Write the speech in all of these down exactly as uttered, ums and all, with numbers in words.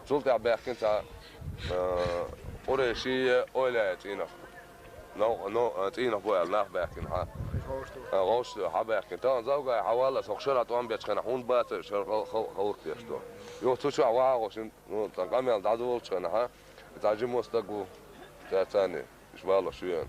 Цул тӀаьхьа баьхкина цхьа, а, къурайши, ойла цӀийнах. Нов-, нов-, а, цӀийнах бу аьлла, нах баьхкина хьа. А, гӀовш хьа баьхкина. Тахана завгай хьа валла, со шера тӀом бечхьана, хьуна бацар, шера хал-, хал-, халкъ деш ду. Юха цу чохь ваха гӀо шин, ну, цхьа къамел дӀадолчхьана хьа. Цхьа жимо стаг ву, царцани, иш валла шуьйна.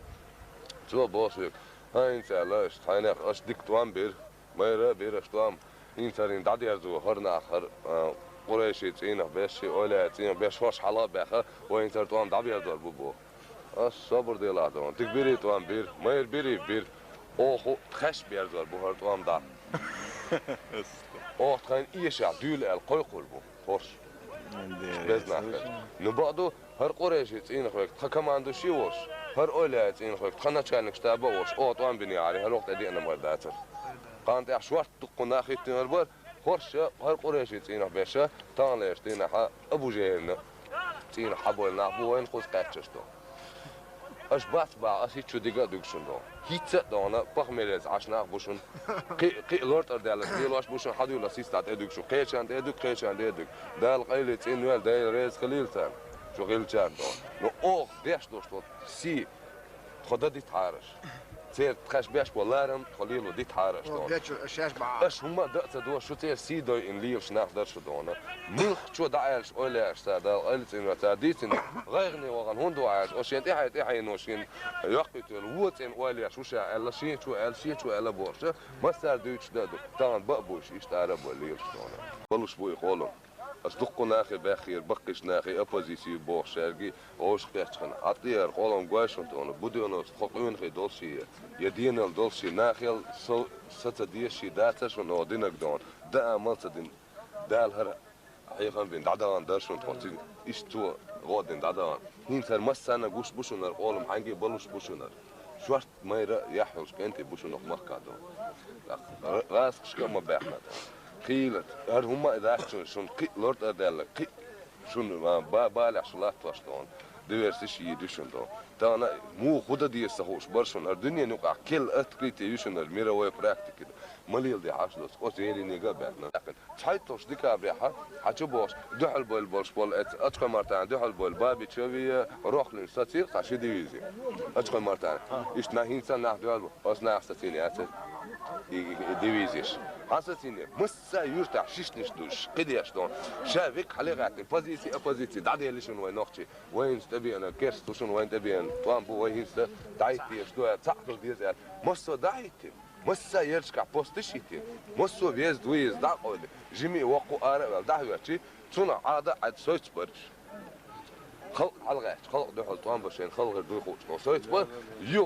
Цо боху соьга: «ХӀан, хӀинца аьлла, аш тхьайнех, аш дика тӀом бира». Майра бира аш тӀом, хӀинца хӀара дӀадерзо хӀара нах, хӀара, а, къурайши цӀийнах беш, ши ойла цӀийнах беш, хӀорш хьалха а баьхна, вай хӀинца хӀара тӀом дӀаберзор бу боху. Ас собар делахь доху. Дика бирий тӀом бира, майра бирий бира. Оха тхаьш берзор бу хӀара тӀом дӀа. Оха тхайна эшахь дуьйла аьлла кхойкхур бу хӀорш. Беза нах хилча. Ну, бакъду, хӀара къурайши цӀийнах верг тхан командуш ю волуш, хӀара ойла цӀийнах верг тхан начальник штаба а волуш, оха тӀом бинехь, хӀара вокху тӀе деана мара дацара. Кхана тӀехь шорта дуккха нах хӀиттинарг бара, хӀорш а, хӀара къурайши цӀийнах беш а, таханлерчу дийнахь а Абу-Жехьелна цӀийнах хьабойла нах бу вайна кхуза кхаьчнарш ду. Аш бац бахьа, ас хӀинца шу дига а дуьгу шуна доху. ХӀинца а доху, похмелица Ӏаш нах бу шуна. Кхин, кхин лортӀара даьлла лелош бу шуна, хьадуьйла ас хӀинца дӀа тӀе дуьгу шу. Кхечарна тӀе дуьгу, кхечарна тӀе дуьгу. Дала къайле цӀена вел, Дела реза хилийла царна. Шу гӀиллачарна доху. Ну, оха деш долуш долу сий, тхо дан дитахьара аш. Церан тхаьш беш болу ларам тхо лело дитахьара аш доху. Аш хӀумма а дан а ца доху, шу церан сий дойина лелаш нах дара шу доху. Муьлххачо дӀа аьллаш ойла еш цара, Дала къайле цӀена вел, цара дийцина, гӀайгӀане вахана хӀунда ву аьлча, оцу шен тӀаьхье-тӀаьхьенаш шен йоккхуьйтуш волу вон цӀена ойла еш ву ша аьлла, шен чу аьлла, шен чу аьлла бохуш, массара дуьйцуш дан а ду, тахана баа буьйш, иштта ара а бой лелаш доху. Балуш бу и къолам. Ас дуккха нахе баьхкера, баккхийчу нахе, оппозици ю бохуш шаьргий, вовшах кхечхьана. Ӏа тӀера къолам гой шуна тхуна, Буденовс тхо къуьнахе долуш я, я денал долуш я, нахел со, са ца дезаш дацара шуна оха динарг доху, даа мал ца дина. Дала хӀара хьехам бина, дӀадахана дара шуна тхо цига, иштта цо гӀо а дина дӀадахана. ХӀинца хӀара массарна гуш бу шуна хӀара къолам, хьаьнгге а балуш бу шуна хӀара. Шорт майра яхь йолуш кӀентий бу шуна хӀокху махкахь доху. ТӀаккха гӀа-, гӀазкхашка а ма баьхна тхо. Хийла, хӀара хӀумма а дац шуна, шуна кхин а лортӀара даьлла, кхин а шуна, а, ба-, балехь шу латтош доху. Диверсиш а йийр ю шуна доху. Тахана муха хӀун дан деза ца хууш бара шуна. ХӀара дуьненан юкъахь керла открытие ю шуна хӀара мировой практика. Ма леладе хьаш доцу, оцу Елинега а баьхна. ЦхьайтталгӀачу декабрехь хьа, хьан чу бохуш, дуьхьал бойла болуш болу эца, Ачхой-Мартана дуьхьал бойла Бабичеви, Рохлин сацийра хьан ши дивизи. Ачхой-Мартана. Иштта нах хӀинца нах дуьхьал бу, оцу нах сацийна яцара и, и, и дивизиш. Хьан сацийна? Масса юьртахь шишнаш душ, кхидеш дон. Ша век хьале гӀаьттина, позиция, оппозиция, дӀаделли шуна вай нохчий. Вайнца тӀебеана, керста шуна вайна тӀебеана, тӀом бу вай хӀинца дӀахӀиттеш ду, цхьаъ хила деза аьлла. Массо дӀахӀиттина. Масса ярчкахь посташ йитти, массо веза вуйза дӀа а къовли, жимий воккху ара а ваьлла дӀахӀоьттичи, цунах Ӏада а Ӏаьдда сойтуш бараш. Халкъ хьалгӀаьттича, халкъ дуьхьал тӀом бан шайна халгӀар дуй хуучу тхо сойтуш бан, ю